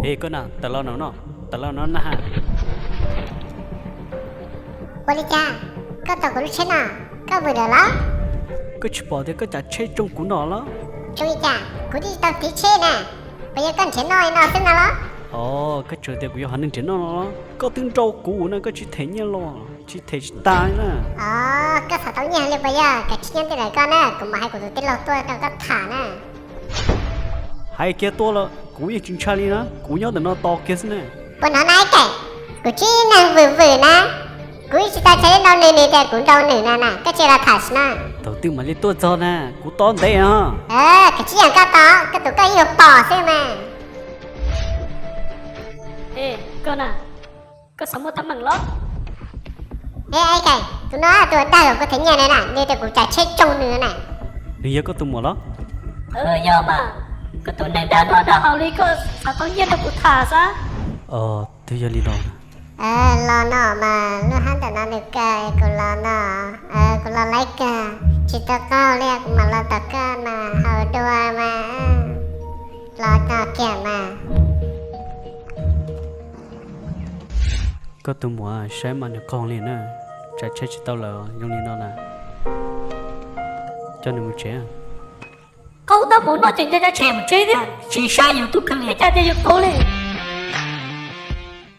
Ej, koj na, tawm los no, tawm los no na ha. Ua li cas, koj tau kuv lub tsheb no, koj vwm lawm los? Koj tsis pom tias koj cov tsheb tsoo kuv no los? Tsoo li cas, kuv twb tsis tau tiv tsheb na. Puas yog koj nrhiav noj li no xwb no los? Os, koj tseem tias kuv yog haiv neeg nrhiav noj no los? Koj twb nrau kuv na, koj tsis them nyiaj los, tsis them tsis tas li na. Os, koj xav tau nyiaj li puas yog? Kav tsij nyob ntawm koj na, kuv mam hais kuv tus tij laug tuaj nrog koj tham na. Hais kiag tuaj los kuv yeej tsis ntshai li na, kuv nyob ntawm no tos kiag xwb na. Puas hnov na Ib Kaim, kuv tsis yog neeg vwm vwm na, kuv yeej tsis tau ntshai li nrau nws, nws tias kuv nrau nws na na, koj cia li los tham sim no. Thaum twg mam li tuaj txog na, kuv tos ntev os. Kav tsij yeem koj tos, koj tus koj yeej yuav pom xwb mas. Ej, koj na, koj xav muaj teeb meem los? Ej, Ib Kaim, tus no tus dag kom kuv them nyiaj na na, nws tias kuv cov tsheb tsoo nws na. Nws yog koj tus muam los? Yog mas, koj tus neeg dag no dag hauv li koj xav tau nyiaj nrog kuv tham xwb. Twb yog li no. Los no mas lub hab ntawm no nws kawg, kuv los no, kuv los lawv kawg, tsis tau qaug li, kuv mam los tom koj mas haus dua mas, los no kiag mas. Koj tus muam saib mas nws qaug li na, tsam tsheb tsis tau lawm zoo li no na. Coj nws mus tsev. Qaug tau mus no ces nco cov tsheb mus tsev thiab, tsis saib YouTube kawg li, cas ces yuav qaug li.